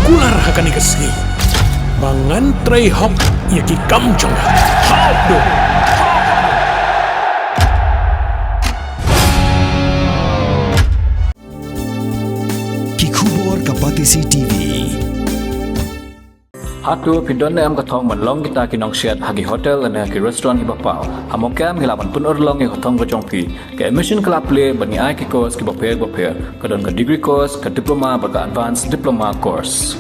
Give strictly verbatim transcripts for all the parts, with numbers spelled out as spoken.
Kular ha kane ka sngi ba ngan trei hok ïa ki kam jong nga. Hok do. Ki khubor ka Batesi T V. Hato phi don ne em ka thong ban long kita ki nongsiat ha ki hotel ne ha ki restaurant kiba paw? Ha mawkha em ngi lah ban pynurlong ïa ka thong ka jong phi. Ka admission ka la plie bad ngi ai ki course kiba pher ba pher. Ka don ka degree course, ka diploma bad ka advanced diploma course.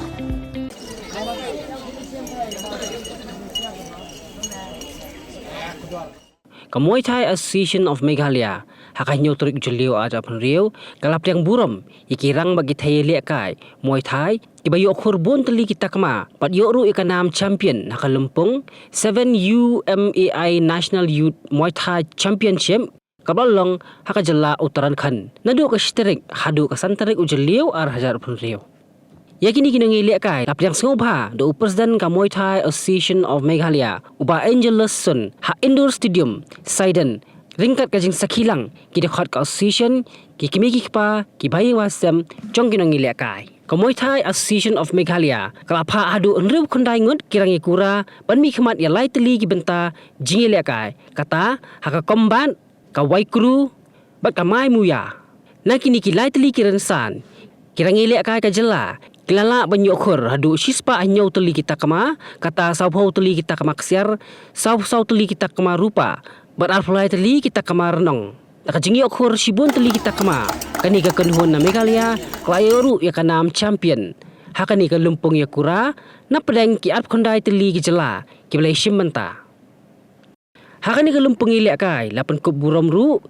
Ka Muay Thai Association of Meghalaya ha ka hynñiew tarik u Jylliew arhajar arphew hynriew ka la pdiang burom ïa ki rang bad ki thei ïalehkai Muay Thai kiba ïoh khur bun tylli ki takma bad ïoh ruh ïa ka nam champion ha ka lympung seven U M A I National Youth Muay Thai Championship kaba la long ha ka jylla Uttarakhand naduh ka shi tarik haduh ka san tarik u Jylliew arhajar arphew hynriew. Ïa kine ki nongïalehkai la pdiang sngewbha da u President ka Muay Thai Association of Meghalaya, u Bah Angelus Sun, ha Indoor Stadium, Saiden, ryngkat ka jingsakhi lang ki dkhot ka association, ki kmie ki kpa, ki bahaïing bahasem jong ki nongïalehkai. Ka Muay Thai Association of Meghalaya ka la phah haduh hynriewphew khyndai ngut ki rang ïakura ban mihkhmat ïa lai tylli ki bynta jingïalehkai, kata ha ka combat, ka wai kru bad ka mai muya. Na kine ki lai tylli ki rynsan, ki rang ïalehkai ka jylla ki la lah ban ïoh khur haduh shispah hynñiew tylli ki takma, kata sawphew tylli ki takma ksiar, sawphew saw tylli ki takma rupa bad arphew lai tylli ki takma rnong. Da ka jingïoh khur shibun tylli ki takma, kane ka kynhun na Meghalaya ka la ïoh ruh ïa ka nam champion ha kane ka lympung ïakura napdeng ki arphew khyndai tylli ki jylla kiba la ïashim bynta. Ha kane ka lympung ïalehkai la pynkup burom ruh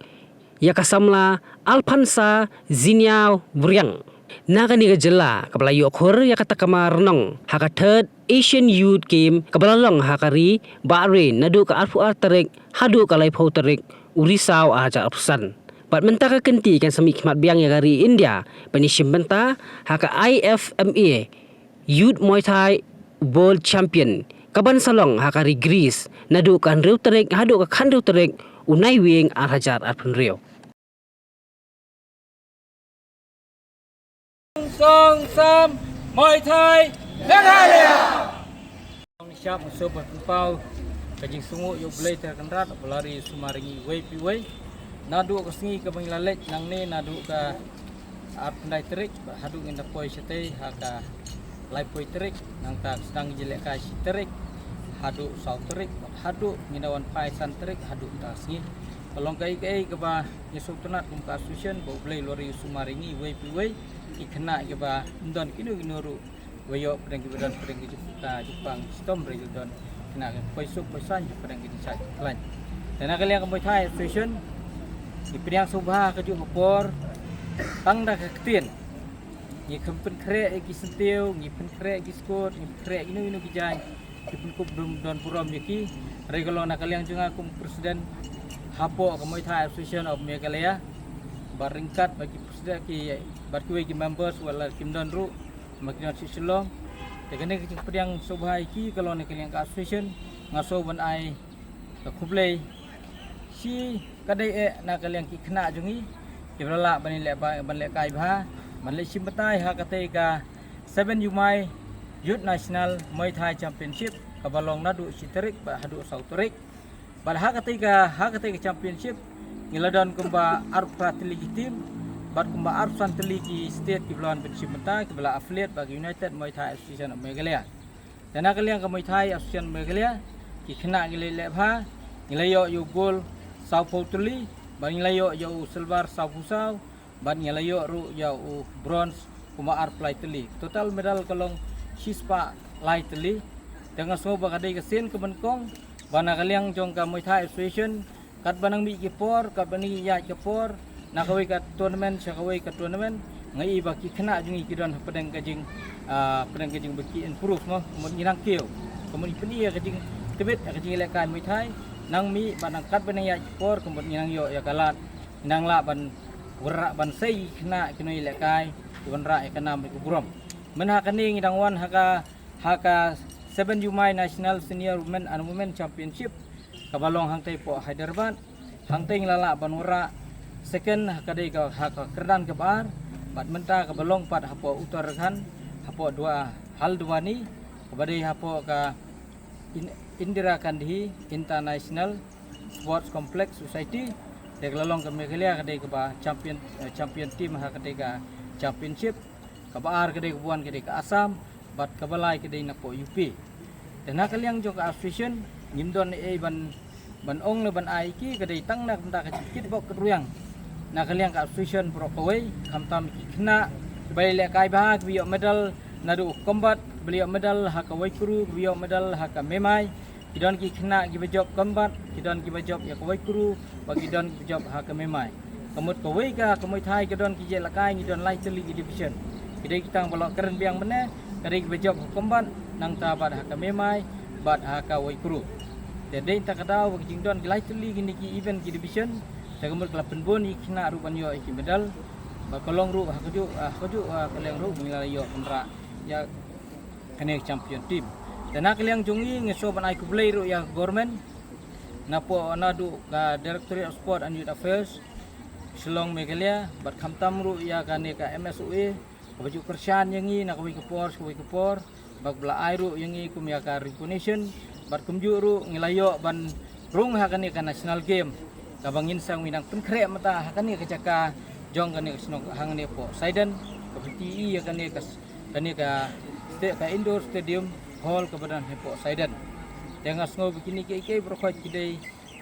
ïa ka samla Alphansa Ziniaw Vriang na kane ka jylla kaba la ïoh khur ïa ka takma rnong ha ka third Asian Youth Game kaba la long ha ka ri Bahrain naduh ka arphew ar tarik haduh ka laiphew tarik u Risaw arhajar arphew san. Bad mynta ka kynti kan sa mihkhmat biang ïa ka ri India ban ïashim bynta ha ka I F M A Youth Muay Thai World Champion kaban sa long ha ka ri Greece naduh ka hynriew tarik haduh ka khathynriew tarik u Naiwieng arhajar arphew hynriew. Song Sam Muay Thai Meghalaya. Ong shap ngi sngewbha pynpaw ka jingsngewnguh ïa U Blei Trai Kynrad ba la ri sumar ïa ngi iwei pa iwei. Naduh ka sngi kaba ngi la leit nangne naduh ka arphew khyndai tarik bad haduh ngin da poi shatei ha ka laiphew tarik, nangta ka sdang jingïalehkai shi tarik haduh saw tarik bad haduh ngin da wan phai san tarik haduh mynta ka sngi. Ka long kaei kaei kaba ngi sngewtynnat kum ka association ba U Blei u la ri sumar ïa ngi iwei pa iwei, ki khynnah kiba ym don kino kino ruh ba ïoh pdeng kiba don pdeng ki jingpang shitom, re ki don khynnah ki poi suk poi saiñ pdeng ki jingshait jingkhlaiñ. Te na ka liang ka Muay Thai Association ngi pdiang sngewbha kajuh ka por tang da ka ktien. Ngi khlem pynkhreh ïa ki syntiew, ngi pynkhreh ïa ki skur, ngi pynkhreh ïa kino kino ki jaiñ, ngi pynkup don, don burom ïa ki. Hynrei ka long na ka liang jong nga kum president hapoh ka Muay Thai Association of Meghalaya, bad ryngkat bad ki president ki, bad kiwei ki members wat la kim don ruh, ma ki don sha Shillong. Te kane ka jingpdiang sngewbha ïa ki ka long na ka liang ka association, nga sngew ban ai ka khublei shi ka dei eh na ka liang ki khynnah jong ngi kiba la lah ban leh ba, ban lehkai bha, ban leh shim batai ha katei ka seven Yumai Youth National Muay Thai Championship kaba long naduh shi tarik bad haduh saw tarik. Bad ha katei ka, ha katei ka championship ngi la don kumba arphew phra tylli ki team bad kumba arphew san tylli ki state kiba la wan ban shim bynta kiba la affiliate bad ka United Muay Thai Association of Meghalaya. Te na ka liang ka Muay Thai Association Meghalaya, ki khynnah ngi la leh bha, ngi la ïoh ïa u gold sawphew tylli, bad ngi la ïoh ïa u silver sawphew saw, bad ngi la ïoh ruh ïa u bronze kumba arphew lai tylli. Total medal ka long shispah lai tylli. Te nga sngew ba ka dei ka sien kaba nyngkong ba na ka liang jong ka Muay Thai Association, katba nang mih ki por, katba nang ïaid ki por na kawei ka tournament sha kawei ka tournament, nga i ba ki khynnah jong ngi ki don hapdeng ka jing, ah, hapdeng ka jing ba ki improve mo, ka mut ngi nang kiew, ka mut ngi pyni ïa ka jingtbit ïa ka jingïalehkai Muay Thai, nang mih bad nang katba nang ïaid ki por, ka mut ngi nang ïoh ïa ka lad, nang lah ban wanrah ban sei ki khynnah ki nongïalehkai, ki wanrah ïa ka nam bad ka burom. Mynta ha kane ngi dang wan ha ka, ha ka seven Yumai National Senior Women and Women Championship kaba long hangtei hapoh Hyderabad. Hangtei ngi la lah ban wanrah second ha ka dei ka, ha ka kyrdan kaba ar, bad mynta kaba long pat hapoh Uttarakhand, hapoh Dua Haldwani, kaba dei hapoh ka In- Indira Gandhi International Sports Complex Society. Te ka la long ka Meghalaya ka dei kaba champion, eh, champion team ha ka dei ka championship. Kaba ar ka dei ka buan ka dei ka Assam, bad kaba lai ka dei napoh U P. Te na ka liang jong ka association ngim don ei ban ban ong le ban ai ki, ka dei tang na ka bynta ka jingkit bok kit rwiang na ka liang ka association baroh kawei, khamtam ki khynnah kiba ïalehkai bha kiba ïoh medal naduh combat, kiba ïoh medal ha ka Waikru, kiba ïoh medal ha ka Memai. Ki don ki khynnah kiba jop combat, ki don kiba jop ïa ka Waikru, bad ki don kiba jop ha ka Memai. Ka mut kawei ka, ka Muay Thai ka don ki jingïalehkai, ngi don lai tylli ki division. Ki dei ki tang ba la kren biang mynne, ka dei kiba jop ha combat, nangta bad ha ka Memai, bad ha ka Waikru. Te dei ta ka daw ba ki jingdon ki lai tylli kine ki event ki division. Te ka mut ka la pynbun ïa ki khynnah ruh ban ïoh ïa ki medal. Bad ka long ruh ha kajuh, ha kajuh, ha ka liang ruh ba ngi la ïoh ban rah ïa kane ka champion team. Te na ka liang jong ngi, ngi sngewbha ban ai khublei ruh ïa ka government, napoh naduh ka Directorate of Sport and Youth Affairs Shillong, Meghalaya, bad khamtam ruh ïa kane ka M S O A kaba ju kyrshan ïa ngi na kawei ka por sha kawei ka por, bad ba la ai ruh ïa ngi kum ïa ka recognition, bad kumjuh ruh ngi la ïoh ban rung ha kane ka National Game, kaba ngin sa ngi dang pynkhreh mynta ha kane ka jaka jong kane ka shnong hangne hapoh Saiden, kaba phi ïohi ïa kane ka, kane ka sta- ka indoor stadium hall kaba don hapoh Saiden. Te nga sngew ba kine kiei kiei baroh khoit ki dei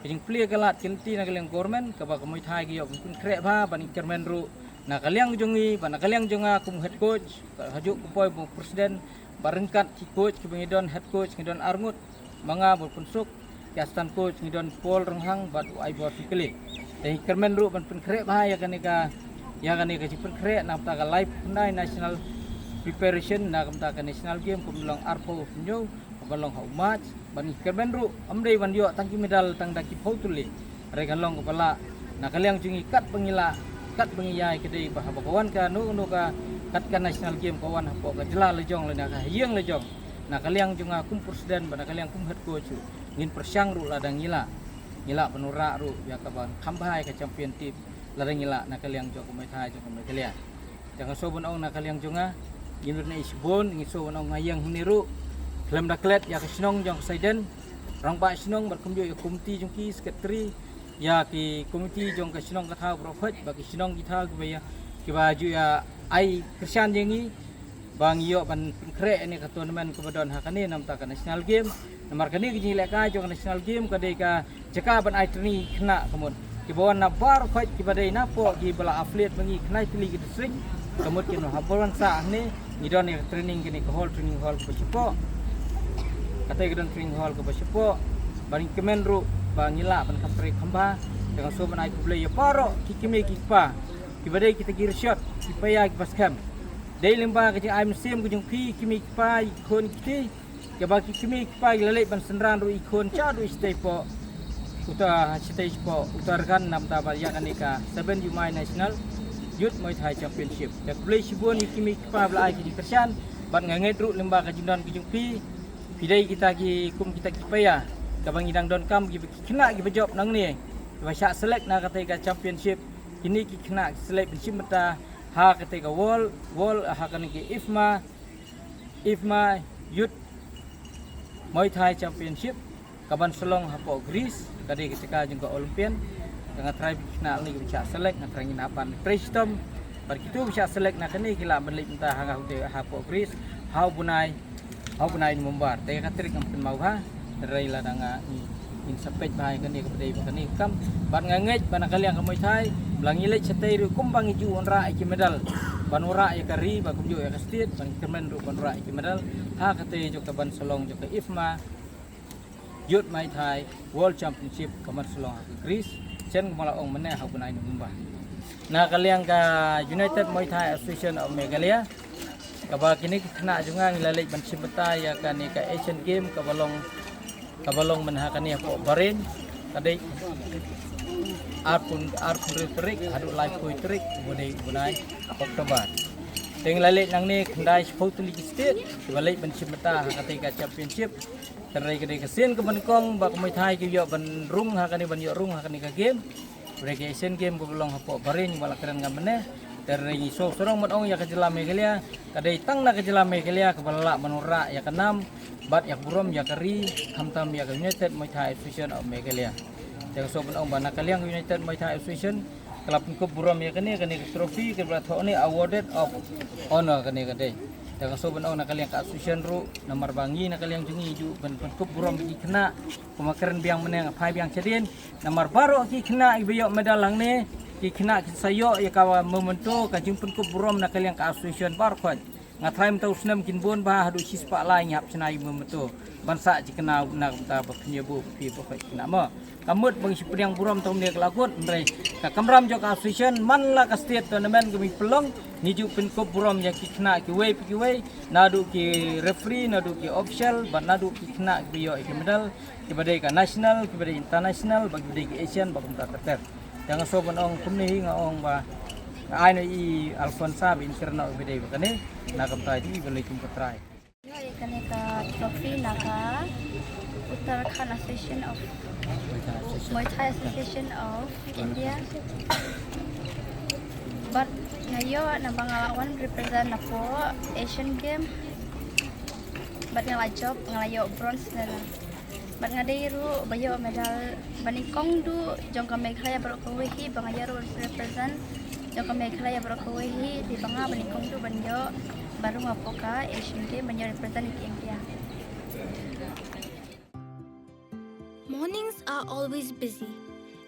ka jingplie ka lad ki lynti na ka liang government, kaba ka Muay Thai ka ïoh ban pynkhreh bha, ban kyrmen ruh na ka liang jong ngi, bad na ka liang jong nga kum head coach, ka hajuh ka poi ba president, bad ryngkat ki coach kiba ngi don, head coach ngi don arngut, ma nga Bah Pynsuk, ki assistant coach ngi don Paul Ronghang bad u Aibor Sukle. Te ngi kyrmen ruh ban pynkhreh bha ïa kane ka, ïa kane ka jingpynkhreh na ka bynta ka lai phew khyndai national preparation na ka bynta ka national game, kum long arphew hynñiew, kaba long ha u March, bad ngi kyrmen ruh ym dei ban ïoh tang ki medal tang da ki phew tylli. Hynrei kan long kaba lah na ka liang jong ngi katba ngi lah, katba ngi ïai, ka dei ba haba ka wan kano kano ka, kat ka national game ka wan hapoh ka jylla la jong lane ka ha ïing la jong, na ka liang jong nga kum president bad na ka liang kum head coach ruh, ngin pyrshang ruh lada ngi lah, ngi lah ban wanrah ruh ïa kaban kham bha ïa ka championship, lada ngi lah na ka liang jong ka Muay Thai jong ka Meghalaya. Te nga sngew ban ong na ka liang jong nga, ngin wan ai shibun, ngi sngew ban ong nga ïeng hangne ruh khlem da klet ïa ka shnong jong ka Saiden, rangbah shnong bad kumjuh ïa ka komiti jong ki, secretary, ïa ki komiti jong ka shnong ka thaw baroh khoit, bad ki shnong ki thaw kiba ïa, kiba ju ïa ai kyrshan ïa ngi ba ngi ïoh ban pynkhreh ïa kane ka tournament kaba don ha kane na ka bynta ka national game. Namar kane ka jingïalehkai jong ka national game ka dei ka jaka ban ai training ïa ki khynnah, ka mut kiba wan na baroh khoit kiba dei napoh kiba la affiliate bad ngi, khynnah tylli ki district, ka mut kin hap ban wan sah hangne. Ngi don ïa ka training kane ka hall, training hall kaba shapoh. Kata ka don training hall kaba shapoh. Bad ngi kmen ruh ba ngi lah ban kham trei kham bha. Te nga sngew ban ai khublei ïa baroh ki kmie ki kpa kiba dei kita ki rshot, ki paia, ki paskhem. Dei lyngba ka jingai mynsiem ka jong phi ki kmie ki kpa, ki khun ki kti, kaba ki kmie ki kpa ki la leit ban synran ruh ïa ki khun shaduh shatei poh uta, shatei poh Uttarakhand na ka bynta ba ïa kane ka seven Yumai National Youth Muay Thai Championship. Te khublei shibun ïa ki kmie ki kpa ba la ai ki jingkyrshan, bad nga ngeit ruh lyngba ka jingdon ka jong phi, phi dei kita ki, kum kita ki paia kaba ngi dang donkam, kiba ki khynnah kiba jop nangne, kiba shah select na katei ka championship. Kine ki khynnah ki select ban shim bynta ha katei ka world, world, ha kane ka IFMA, IFMA Youth Muay Thai Championship, kaban sa long hapoh Greece, ka dei ka jaka jong ka Olympian. Te nga trai ba ki khynnah lane kiba shah select, nga trai ngin hap ban trei shitom. Bad kito ba shah select na kane ki lah ban leit bynta ha nga hutei hapoh Greece ha u bnai, ha u bnai November. Te ka tarik ngam kynmaw bha, hynrei lada nga ngin, ngin sa peit bha ïa kane kaba dei ba kane ka kam. Bad nga ngeit ba na ka liang ka Muay Thai, ba la ngi leit shatei ruh kumba ngi ju wanrah ïa ki medal, ban wanrah ïa ka ri, ba kumjuh ïa ka state, ban kyrmen ruh ban wanrah ïa ki medal ha katei jong kaban sa long jong ka IFMA Youth Muay Thai World Championship kaban sa long ha ka Greece, shen kumba la ong mynne ha u bnai November. Na ka liang ka United Muay Thai Association of Meghalaya, kaba kine ki khynnah jong nga ngi la leit ban shim bynta ïa kane ka Asian Game kaba long, kaba long mynha kane hapoh Bahrain, ka dei arphew, arphew hynriew tarik haduh laiphew tarik, u bnai, u bnai October. Te ngi la leit nangne khyndai shiphew tylli ki state kiba leit ban shim bynta ha katei ka championship. Hynrei ka dei ka sien kaba nyngkong ba ka Muay Thai ki ïoh ban rung ha kane, ban ïoh rung ha kane ka game. Hynrei ka Asian Game kaba long hapoh Bahrain ba la kren nga mynne, Te ngi sngewsarong ban ong ïa ka jylla Meghalaya, ka dei tang na ka jylla Meghalaya kaba la lah ban wanrah ïa ka nam bad ïa ka burom ïa ka ri, khamtam ïa ka United Muay Thai Association of Meghalaya. Te nga sngewsarong ban ong ba na ka liang United Muay Thai Association ka la pynkup burom ïa kane, kane ka trophy kaba la thoh ne awarded of honor kane ka dei. Te nga sngewsarong ban ong na ka liang ka association ruh, namar ba ngi na ka liang jong ngi ju ban pynkup burom ïa ki khynnah, kumba kren biang mynne nga phai biang shadien, namar baroh ki khynnah kiba ïoh medal hangne, ki khynnah ki sa ïoh ïa ka memento, ka jingpynkup burom na ka liang ka association baroh khoit. Nga tharai mynta u snem kin bun bha haduh shispah lai ngi hap shna ïa u memento ban sah jingkynmaw na ka bynta ba phin ïa buh phi baroh khoit khynnah mo. Ka mut ba ngi shu pdiang burom tang ne ka la kut, hynrei ka kamram jong ka association man la ka state tournament ka ngi pynlong, ngi ju pynkup burom ïa ki khynnah kiwei pa kiwei, naduh ki referee, naduh ki official bad naduh ki khynnah kiba ïoh ïa ki medal, kiba dei ka national, kiba dei international bad kiba dei ki Asian bad kumta ter ter. Te nga sngewsarong ban ong kumne, nga ong ba ai na i Alfonsa ba in kren noh kiba dei ba kane na ka bynta jong i ba lei kum ka trai. Ïoh ïa kane ka trophy na ka Uttarakhand Association of Muay Thai Association of India. Bad nga ïoh naba nga la wan represent na po Asian Game. Bad nga la jop, nga la ïoh bronze medal. Bad nga dei ruh ba ïoh medal ba nyngkong duh jong ka Meghalaya baroh kawei hi, ba nga ïoh ruh represent jong ka Meghalaya baroh kawei hi, dei ba nga ba nyngkong duh ban ïoh, ba ruh nga po ka Asian Game ban ïoh represent ïa ka India. Mornings are always busy.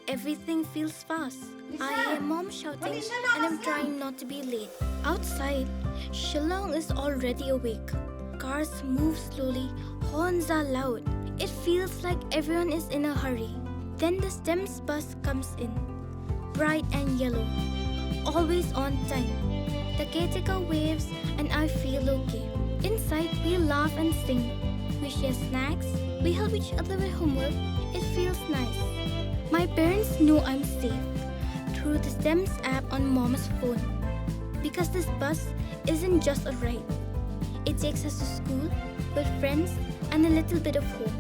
Everything feels fast. I hear mom shouting and I'm trying not to be late. Outside, Shillong is already awake. Cars move slowly, horns are loud. It feels like everyone is in a hurry. Then the STEMS bus comes in, bright and yellow, always on time. The caretaker waves and I feel okay. Inside, we laugh and sing. We share snacks. We help each other with homework. It feels nice. My parents know I'm safe through the STEMS app on mom's phone. Because this bus isn't just a ride. It takes us to school, with friends, and a little bit of home.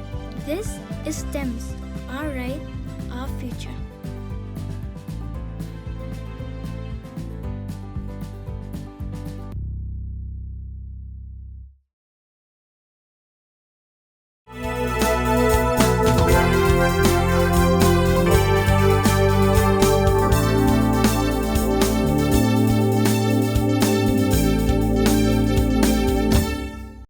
This is STEMS, our ride, our future.